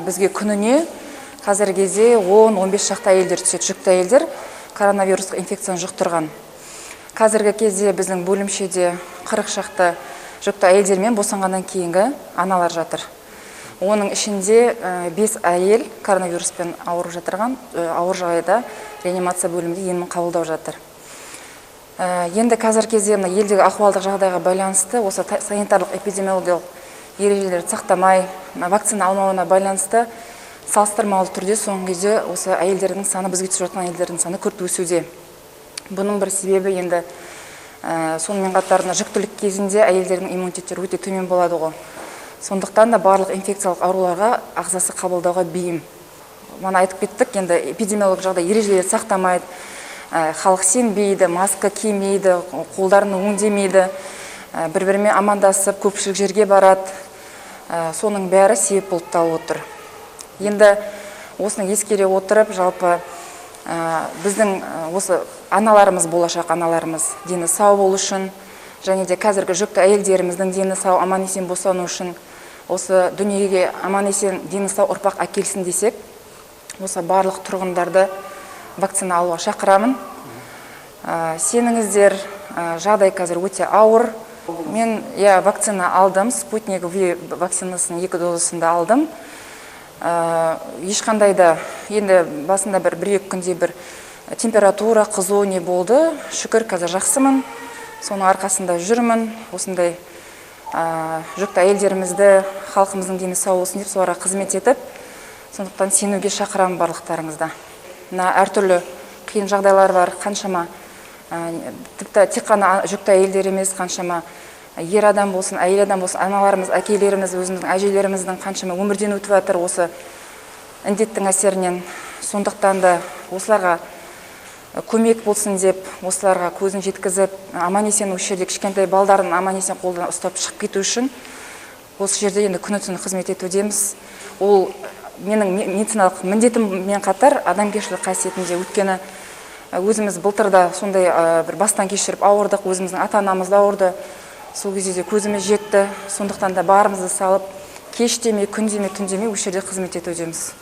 Бізге күніне қазіргі кезде 10-15 шақты әйелдер түседі, жүкті әйелдер коронавирустық инфекцияны жұқтырған. Қазіргі кезде біздің бөлімшеде 40 шақты жүкті әйелдер мен босанғаннан кейінгі аналар жатыр. Оның ішінде 5 әйел коронавируспен ауырып жатырған, ауыр жағдайда реанимация бөлімінде емін қабылдап жатыр. Енді қазіргі кезде мына елдегі ахуалдық жағдайға байланысты осы санитарлық эпидемиологиялық ережелерді сақтамай, вакцина алмауына байланысты салыстырмалы түрде соңғы кезде осы әйелдердің саны, бізге түсіп жатқан әйелдердің саны күрт өсуде. Бұның бір себебі енді сонымен қатар мына жүктілік кезінде әйелдердің иммунитеттері өте төмен болады ғой. Сондықтан да барлық инфекциялық ауруларға ағзасы қабылдауға бейім. Мана айтып кеттік, енді эпидемиологиялық жағдай ережелерді сақтамайды, халық сенбейді, маска кимейді, қолдарын өңдемейді, бір-бірімен амандасып, көпшілік жерге барады. Соның бәрі себеп болып табылып отыр. Енді осыны ескере отырып, жалпы, біздің, осы аналарымыз, болашақ аналарымыз дені сау болу үшін, және де қазіргі жүкті әйелдеріміздің дені сау, аман-есен босану үшін, осы дүниеге аман-есен дені сау ұрпақ әкелсін десек, осы барлық тұрғындарды вакцина алуға шақырамын. Сеніңіздер, жағдай қазір өте ауыр. Мен, иә, вакцина алдым, Спутник Ви вакцинасының 2 дозасын да алдым. Ешқандай да, енді басында бір екі күнде бір температура, қызу не болды. Шүкір, қазір жақсымын. Соның арқасында жүрмін. Осындай, жүкті әйелдерімізді, халқымыздың дені сау болсын деп соларға қызмет етіп, сондықтан сенуге шақырамын барлықтарыңызды. Мына әртүрлі қиын жағдайлар бар, қаншама, тіпті тек қана жүкті әйелдер емес, қаншама ер адам болсын, әйел адам болсын, аналарымыз, әкелеріміз, өзіміздің әжелеріміздің қаншама өмірден өтіп жатыр осы індеттің әсерінен. Сондықтан да осыларға көмек болсын деп, осыларға көзін жеткізіп, аман-есен осы жерде кішкентай балдарын аман-есен қолдан ұстап шығып кету үшін осы жерде енді күні-түні қызмет етудеміз. Ол менің медициналық міндетіммен қатар адамгершілік қасиетінде, өйткені өзіміз былтырда сондай, бір бастан кешіріп ауырдық, өзіміздің ата-анамыз да ауырды. Сол кезде де көзіміз жетті. Сондықтан да барымызды салып, кеш демей, күн демей, түн демей осы жерде қызмет етудеміз.